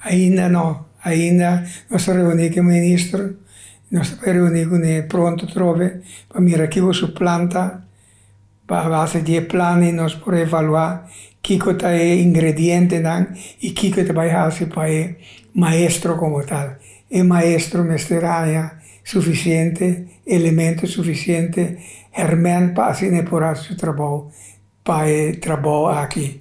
Ainda no, ainda nos ta reuní ku e minister, nos ta bai reuní kuné pronto atrobe pa mira kiko su plan ta, pa a base di e plan ei nos por evaluá kiko ta e ingredientenan i kiko ta bai hasi pa e maestro komo tal. E maestro mester haña sufisiente elemento, sufisiente hèrmènt pa asina e por hasi su trabou. Pa e trabou aki,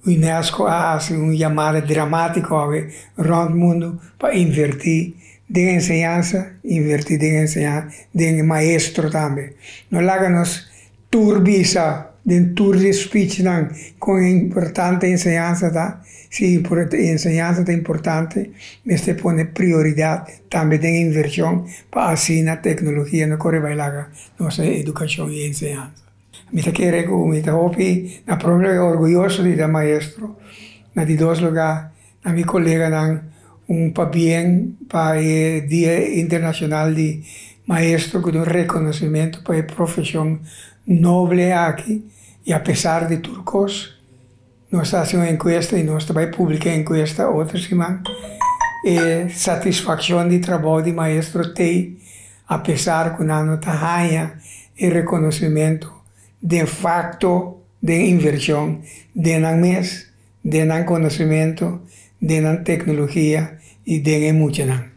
UNESCO a hasi un yamada dramátiko awe rònt mundu pa invertí den enseñansa, invertí den enseñansa, den e maestro tambe. No laga nos tur bisa den tur di speechnan kon importante enseñansa ta. Si enseñansa ta importante, mester pone prioridat tambe den invershon pa asina teknologia no kore bai laga nos edukashon i enseñansa. Mi ta kere ku mi ta hopi na prome lugar orguyoso di ta maestro, na di dos lugar na mi koleganan un pabien pa e dia internashonal di maestro ku ta un rekonosementu pa e profeshon noble aki i apesar di tur kos nos ta hasi un enkuesta i nos ta bai publika e enkuesta otro siman e satisfakshon di trabou di maestro t'ei apesar ku nan no ta haña e rekonosementu de fakto den invershon den nan mes, den nan konosementu, den nan teknologia i den e muchanan.